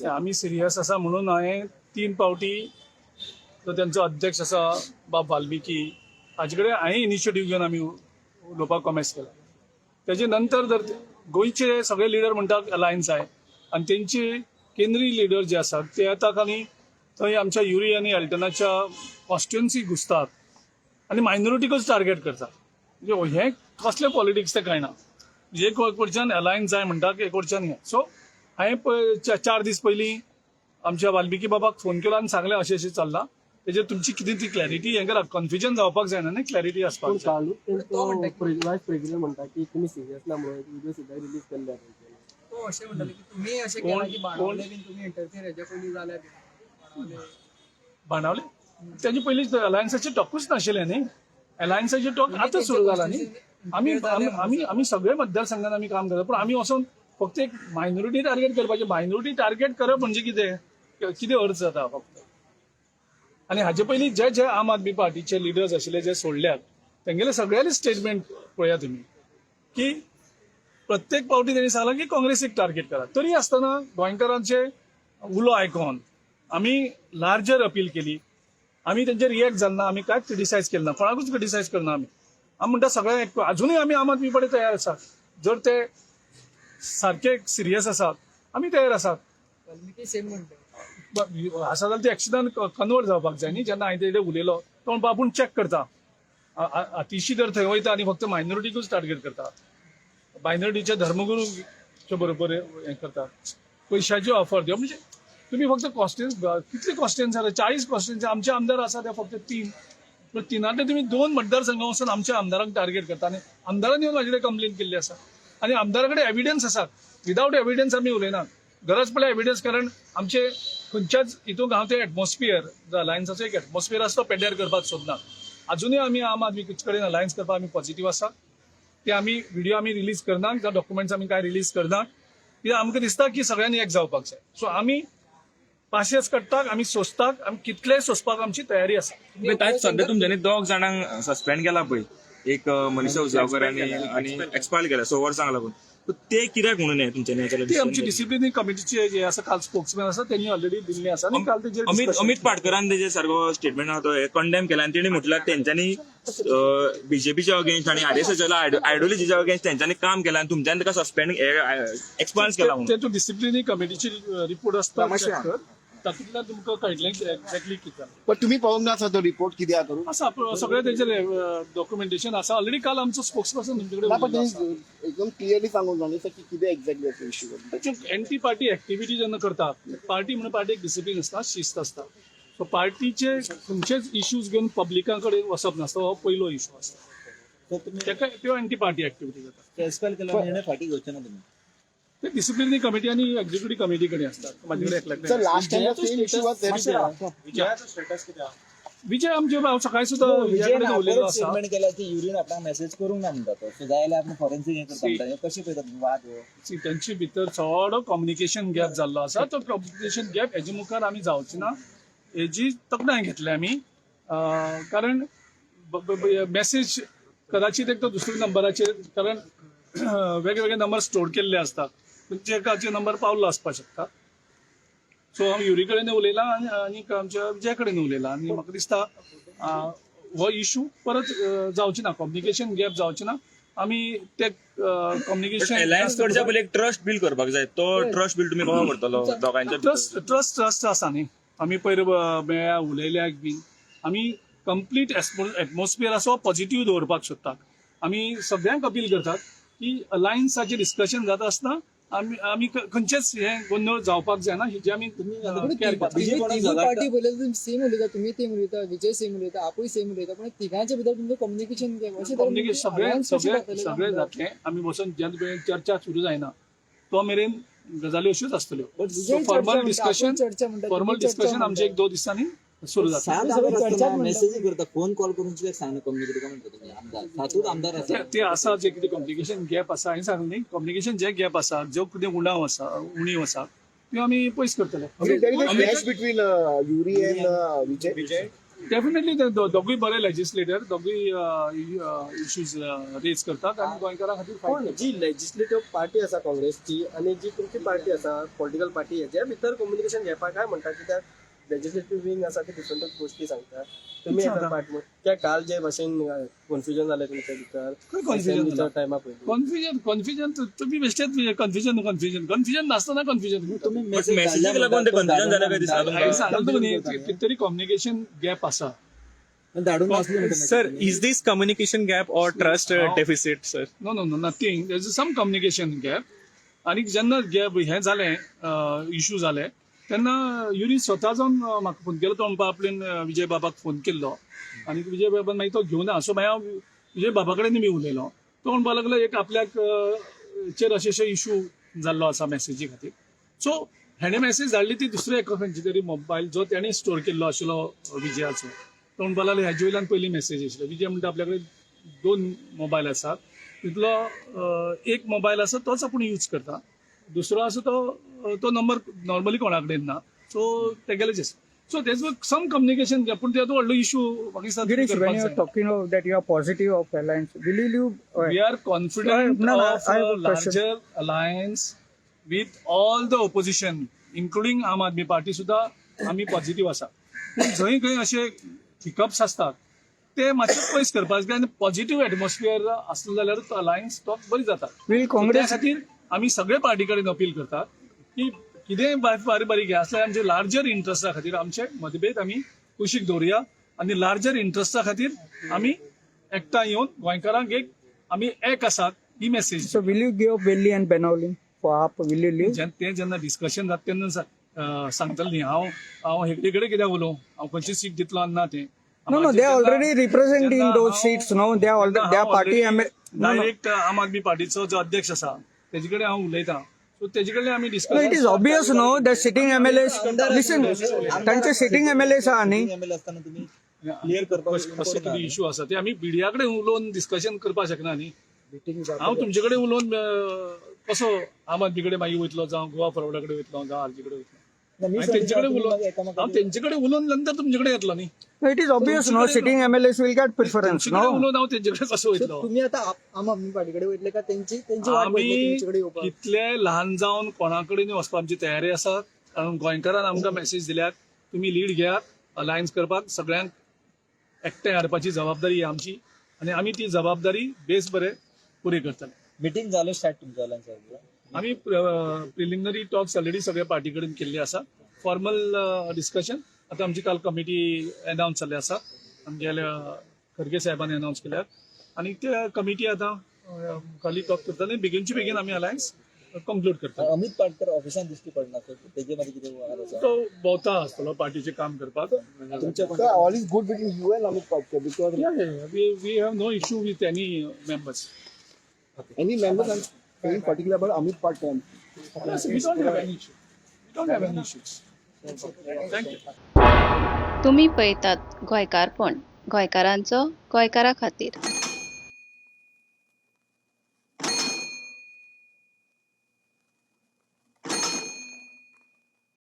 आमी सिरियस आसा म्हणून हांवें तीन पावटी जो तेंचो अध्यक्ष आसा बाब वाल्मिकी हाजे कडेन हांवें इनिशिएटीव घेवन आमी उलोवपाक कॉमेस केला. तेजे नंतर जर गोंयचे सगळे लिडर म्हणटात अलायन्स आहे आनी तेंचे केंद्रीय लिडर जे आसात ते येतात आनी थंय आमच्या युरी आनी एल्टनाच्या कॉन्स्टिट्युएन्सी घुसतात आनी मायनॉरिटीकूच टार्गेट करतात. म्हणजे हें कसलें पॉलिटिक्स तें कळना. म्हणजे एक कडच्यान अलायन्स जाय म्हणटा, एक कडच्यान हें. सो हांवें पळय 4 दीस पयलीं आमच्या वाल्मिकी बाबाक फोन केलो आनी सांगलें, अशें अशें चल्लां, तेजेर तुमची कितें ती क्लॅरिटी हें करा. कन्फ्युजन जावपाक जायना न्ही, क्लॅरिटी आसपाक पूण जाय. कालूच तेंचो वायस प्रेसिडेंट म्हणटा की तुमी सिरियस ना म्हणून व्हिडिओ सुद्दां रिलीज केल्ले आसा तेंच्यानी. तो अशें म्हणटाले की तुम्ही अशें कोण- केलां की बाणावले बीन तुम्ही इंटरफियर हेच्या पयलीं जाल्या बीन बाणावले. बाणावले तेजे पयलीं अलायन्साचे टॉकूच नाशिल्ले न्ही. अलायन्साचे टॉक आतां सुरू जाला न्ही. आमी आमी आमी आमी सगळे मतदारसंघात आमी काम करता, पूण आमी वचोन फक्त एक मायनॉरिटी टार्गेट करपाचें. मायनॉरिटी टार्गेट करप म्हणजे कितें कितें अर्थ जाता फक्त? आनी हाजे पयलीं जे जे आम आदमी पार्टीचे लिडर्स आशिल्ले जे सोडल्यात, तेंगेले सगळ्यांले स्टेटमेंट पळया तुमी की प्रत्येक पावटी तेणी सांगलां की काँग्रेसीक टार्गेट करा. तरी आसतना गोंयकारांचे उलो आयकोन आमी लार्जर अपील केली. आमी तेंचेर रिएक्ट जालना, आमी कांयच क्रिटिसायज केलें ना, कोणाकूच क्रिटिसायज करना आमी. आमी म्हणटा सगळ्यांक अजुनूय आमी आम आदमी पार्टी तयार आसा. जर ते सारके सिरियस आसात, आमी तयार आसात. वाल्मिकी सेम म्हणटा. आसा जाल्यार ते एक्शनान कन्वर्ट जावपाक जाय न्ही. जेन्ना हांवें तेजे उलयलो, तो म्हणपा आपूण चॅक करता. अतिशी जर थंय वयता आनी फक्त मायनॉरिटीकूच टार्गेट करता, मायनॉरिटीच्या धर्मगुरूच्या बरोबर हें करता, पयशाची ऑफर दिवप, म्हणजे तुमी फक्त कॉन्स्टिट्युन्स, कितले कॉन्स्टिट्युन्स आसा? 40 कॉन्स्टिट्युन्सी. आमचे आमदार आसा ते फक्त तीन. पूण तिनांतले तुमी दोन मतदारसंघा वचून आमच्या आमदारांक टार्गेट करता आनी आमदारांनी येवन म्हाजे कडेन कंप्लेन केल्ली आसा आनी आमदारा कडेन एविडन्स आसा. विदावट एविडन्स आमी उलयनात. गरज पडल्यार एविडन्स, कारण आमचे खंयच्याच हितूंक हांव ते एटमॉस्फियर, अलायन्साचो एक एटमॉस्फियर आसा, तो पेड्ड्यार करपाक सोदना. अजुनूय आमी आम आदमी कडेन अलायन्स करपाक आमी पॉझिटीव आसा. ते आमी व्हिडिओ आमी रिलीज करना जावं डॉक्युमेंट्स आमी काय रिलीज करना, कित्याक आमकां दिसता की सगळ्यांनी एक जावपाक जाय. सो आमी पासियेंस काडटात, आमी सोंसतात, आमी कितलेय सोंसपाक आमची तयारी आसा. म्हणजे सध्या तुमच्यांनी दोग जाणांक सस्पेंड केला पळय, एक मनीषा उसगांवकर आनी आनी एक्सपायल केला 6 वर्सांक लागून. So ते कित्याक म्हणून हे तुमच्यांनी हे केलें? ती आमची डिसिप्लिनरी कमिटीची जे आसा, काल स्पोक्समॅन आसा, त्यांनी ऑलरेडी दिल्ली आसा आनी काल तेजेर अमित discussion. Amit पाटकरान तेजे सारको स्टेटमेंट आहा तो कंडेम केला आनी तेणी म्हटल्यार तेंच्यांनी बीजेपीच्या अगेन्स्ट आनी आरएसएसच्या आयडियोलॉजीच्या अगेन्स्ट तेंच्यांनी काम केलां आनी तुमच्यांनी ताका सस्पेंड एक्सपायल केला म्हणून. ते तूं डिसिप्लिनरी कमिटीची रिपोर्ट आसता, check कर. तातूंतल्यान तुमकां कळटलें एक्झॅक्टली कितें जालें. पण तुम्ही पळोवंक ना तो रिपोर्ट कित्याक करून? आसा, सगळें तेजेर डॉक्युमेंटेशन आसा. ऑलरेडी काल आमचो स्पोक्स पर्सन तुमचे ना, पण कडेन उलयल्लो आसा. त्यांनी एकदम क्लिअरली सांगूंक ना की कितें exactly issue. Anti party activity जेन्ना करतात, पार्टी म्हणून पार्टी एक डिसिप्लीन आसता, शिस्त आसता. सो पार्टीचे खंयचेच इश्यूज घेवन पब्लिका कडेन वचप नासता, हो पयलो इशू आसता. तेका त्यो एंटी पार्टी ऍक्टिव्हिटी जाता. एक्सपेल केला निर्णय फाटी घेवचे ना तुम्ही? ते डिसिप्लिनरी कमिटी आनी एक्झिक्युटिव्ह कमिटी कडेन आसतात, म्हाजे कडेन एकल्या. Sir, last time same issue was. Vijay आमचे, हांव सकाळी सुद्दां विजया कडेन उलयलो आसा. स्टेटमेंट केला की युरीन आपणाक मेसेज करूंक ना म्हणटा तो. सो जाय जाल्यार आपण फॉरेन्सिक हें करता म्हणटा. हें कशें पळयता तुमी वाद हो? See, तेंचे भितर चड कम्युनिकेशन गॅप जाल्लो आसा. तो कम्युनिकेशन गॅप हेजे मुखार आमी जावची ना हेजी तकनाय घेतली आमी, कारण मॅसेज कदाचित एक तो दुसऱ्या नंबराचेर, कारण वेगवेगळे नंबर स्टोर केल्ले आसतात, म्हणजे एकाचे नंबर पावल्लो आसपाक शकता. सो हांव युरी कडेन उलयलां आनी आनीक आमच्या विजया कडेन उलयलां आनी म्हाका दिसता हो इशू परत जावची ना, कम्युनिकेशन गॅप जावची ना. आमी ते कम्युनिकेशन अलायन्स करच्या पयलीं एक ट्रस्ट बिल्ड करपाक जाय. तो ट्रस्ट बिल्ड तुमी कसो करतलो दोगांच्या भितर? ट्रस्ट ट्रस्ट ट्रस्ट आसा न्ही. आमी पयर मेळ्ळ्या, उलयल्या बीन. आमी कंप्लीट एटमॉस्फियर आसा पॉझिटिव्ह दवरपाक सोदतात. आमी सगळ्यांक अपील करतात की अलायन्साचें डिस्कशन जाता आसतना आमी आमी खंयचेच हे गोंदळ जावपाक जायना हेजे आमी केअर घेतात. विजय कोणाक तिगूय झगडटा? पार्टी पळयल्यार तुमी सेम उलयता, तुमी सेम उलयता, विजय सेम उलयता, आपूय सेम उलयता, पण तिगांच्या भितर तुमचें कम्युनिकेशन गॅप अशें तरेन कम्युनिकेशन सगळे alliance कशें सगळे जातलें? सगळे जातलें. आमी बसून जेन्ना मेरेन चर्चा सुरू जायना तो मेरेन गजाली अश्योच आसतल्यो. विजय चर्चा फॉर्मल म्हणटा, डिस्कशन आपूण चर्चा म्हणटा, फॉर्मल तुमी चर्चा डिस्कशन आमचें एक म्हणटा. 2 दिसांनी सुरू जातलें. सात सगळे आमदार चर्चाच आसतना म्हणटा. मेसेज करता, फोन कॉल करून कित्याक सांगना कम्युनिकेट काय म्हणटा तुमी? आमदार सातूच आमदार ते आसा. ते आसा जे कितें कम्युनिकेशन गॅप आसा, हांवें सांगलें न्ही, कम्युनिकेशन जे गॅप आसा, जो कितें उणाव आसा, उणीव आसा, त्यो आमी पयस करतले. There is a clash between Yuri and Vijay. Definitely दोगूय बरे लेजिस्लेटर, दोगूय इश्यूज रेज करतात आनी गोंयकारां खातीर फायट पण जी लेजिस्लेटिव्ह पार्टी आसा काँग्रेसची आणि जी तुमची पार्टी आसा, पॉलिटिकल पार्टी, हेज्या भितर कम्युनिकेशन घेवपाक काय म्हणटा? कित्याक लेजिस्लेटिव्ह विंग आसा ते डिफरंट गोष्टी सांगता, तुम्ही कितें सांगता? पार्ट त्या काल जे भाशेन कन्फ्युजन जालें तुमच्या भितर. खंय confusion जालां? टायमा पयलीं कन्फ्युजन, कन्फ्युजन, तुम्ही बेश्टेच कन्फ्युजन, कन्फ्युजन, कन्फ्युजन नासतना कन्फ्युजन. तुम्ही But message लागून ते confusion जालें काय दिसना तुमकां? हांवें सांगलें तुका न्ही, कितें तरी कम्युनिकेशन गॅप आसा. धाडून नासली म्हणटा. Sir, is this communication gap or trust deficit, sir? No, nothing. There is some communication gap. आनी जेन्ना गॅप हें जालें, इशू जाले तेन्ना युरी स्वता जावन म्हाका फोन केलो. तो म्हणपा आपल्यान विजय बाबाक फोन केल्लो आनी विजय बाबान मागीर तो घेवना. सो मागीर हांव विजय बाबा कडेन बी उलयलो. तो म्हणपाक लागलो एक आपल्याक चेर अशे अशे इशू जाल्लो आसा मॅसेजी खातीर. सो हेणे मॅसेज धाडली ती दुसऱ्या एका खंयच्या तरी मोबायल जो तेणे स्टोर केल्लो आशिल्लो विजयाचो. तो म्हणपाक लागलो हेजे वयल्यान पयली मॅसेज आशिल्लो. विजय म्हणटा आपल्या कडेन दोन मोबायल आसात, तितलो एक मोबायल आसा तोच आपूण यूज करता, दुसरो आसा तो तो नंबर नॉर्मली कोणा कडेन ना, सो तेगेलेच आसा. सो तेज सम कम्युनिकेशन, पूण ते व्हडलो इशू म्हाका दिसता Girish, when करपाक you are जायना. talking of that you are positive of alliance, will you leave? We are confident No, no, of I have a a question. larger alliance with all the opposition, including Aam Aadmi Party सुद्धा आमी positive आसा. पूण जंय खंय अशे hiccups आसतात ते मातशे पयस करपाक जाय आनी पॉझिटिव्ह एटमॉस्फियर आसलो जाल्यार तो अलायन्स तो बरी जाता. Will त्या Congress खातीर आमी सगळे पार्टी कडेन अपील करतात की कितेंय बारीक बारीक बारीक हें आसल्यार आमचे लार्जर इंट्रस्टा खातीर आमचे मतभेद आमी कुशीक दवरुया आनी लार्जर इंट्रस्टा खातीर आमी एकठांय येवन गोंयकारांक एक आमी एक आसात ही message. So will you give up Velli and Benaulim for AAP? Will you leave? तें जेन्ना डिस्कशन जाता तेन्ना सांगतलें न्ही. हांव हांव हेगडी कडेन कित्याक उलोवं? हांव खंयची सीट दितलो आनी ना तें. No, no, they are already represented in those seats. No, they are already their party. No, no. Direct Aam Aadmi पार्टीचो जो अध्यक्ष आसा तेजे कडेन हांव उलयतां, सो तेजे कडेन आमी No, discuss. it is obvious, no, the sitting MLAs. Listen, तांचे sitting MLAs आहा न्ही. एमएलए असताना तुम्ही क्लिअर करपाक कसो कितें इशू आसा ते आमी मिडिया कडेन उलोवन डिस्कशन करपाक शकना न्ही. हांव तुमचे कडेन उलोवन कसो आम आदमी कडेन मागीर वयतलो, जावं गोवा फॉरवर्डा कडेन वयतलो, जावं आरजी कडेन वयतलो. हांवें तेंचे कडेन उलोवन, हांव तेंचे कडेन उलोवन नंतर तुमचे कडेन येतलो न्ही. No, it is obvious, no, sitting MLAs will get preference, तुमचे कडेन no. उलोवन हांव तेंचे कडेन कसो वयतलो? तुम्ही आता आम आदमी पार्टी कडेन वयतले काय तेंची तेंची वाट पळयतले आमी तुमचे कडेन येवपाक? कितले ल्हान जावन कोणा कडेन वचपा आमची तयारी आसा, कारण गोंयकारान आमकां मॅसेज दिल्यात, तुमी लीड घेयात अलायन्स करपाक, सगळ्यांक एकठांय हाडपाची जबाबदारी ही आमची आनी आमी ती जबाबदारी बेस बरे पुरी करतले. मिटींग जालो स्टार्ट तुमच्या अलायन्स? आमी प्रिलिमिनरी टॉक्स ऑलरेडी सगळ्या पार्टी कडेन केल्ले आसा. फॉर्मल डिस्कशन आतां आमची काल कमिटी अनावन्स जाल्ली आसा, आमगेल्या खरगे साहेबान अनावन्स केल्यात आनी त्या कमिटी आतां खाली टॉक करतले. बेगीनचे बेगीन आमी अलायन्स कंक्लूड करतले. अमित पाटकर ऑफिसान दिश्टी पडना सर, तेजे मध्ये कितें वाद आसा? तो भोवता आसतलो पार्टीचें काम करपाक. तुमच्या Sir, all is good between you and Amit Patkar because We have no issue with any members. Any members, I'm saying particular about Amit Patkar. We don't have any issue. We don't have any issues. Thank you. तुमी पळयतात गोंयकारपण, गोंयकारांचो गोंयकारा खातीर.